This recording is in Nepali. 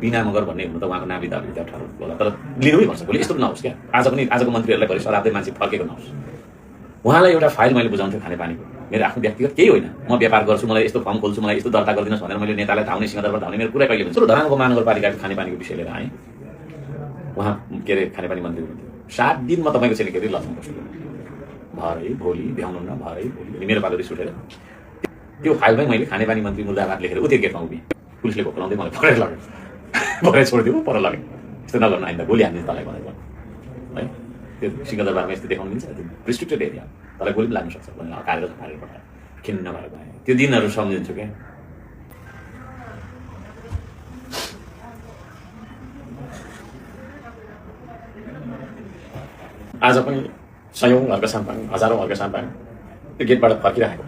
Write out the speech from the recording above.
बिना मगर भन्ने हुनु त उहाँको नाम लिँदा अप्ठ्यारो होला, तर लिनुमै पर्छ। भोलि यस्तो नहोस् क्या, आज पनि आजको मन्त्रीहरूलाई भोलि सराप्दै मान्छे फर्केको नहोस्। उहाँलाई एउटा फाइल मैले बुझाउँथेँ खानेपानीको, मेरो आफ्नो व्यक्तिगत केही होइन, म व्यापार गर्छु, मलाई यस्तो फर्म खोल्छु, मलाई यस्तो दर्ता गरिदिनुहोस् भनेर मैले नेतालाई धाउने, सिंहदरबार धाउने मेरो कुरा कहिले हुन्छ। धरानको महानगरपालिकाको खानेपानीको विषय लिएर आएँ, उहाँ के अरे खानेपानी मन्त्री हुनुहुन्थ्यो। 7 दिन म तपाईँको चाहिँ के अरे लड्नु बस्छु, भरै भोलि भ्याउनुहुन्न, भरै भोलि मेरो पालो रिस उठेर त्यो फाइलमै मैले खानेपानी मन्त्री मुर्दाबाद लेखेर उतिर गेटमा उभिएँ। पुलिसले खोलाउँदै मलाई परेर लग्यो, भरे छोडिदियो, पर लग्यो। यस्तो नगर्नु आइन्दा, गोली हान्दिन्छ तँलाई भनेर है। त्यो सिंहदरबारमा यस्तो देखाउनु मिल्छ, त्यो रिस्ट्रिक्टेड एरिया, तँलाई गोली पनि लाग्न सक्छ भनेर हकारेर पठायो। खिन्न भएर गएँ, त्यो दिनहरू सम्झिन्छु क्या। आज पनि सयौँ हर्का साम्पाङ, हजारौँ हर्का साम्पाङ त्यो गेटबाट फर्किरहेको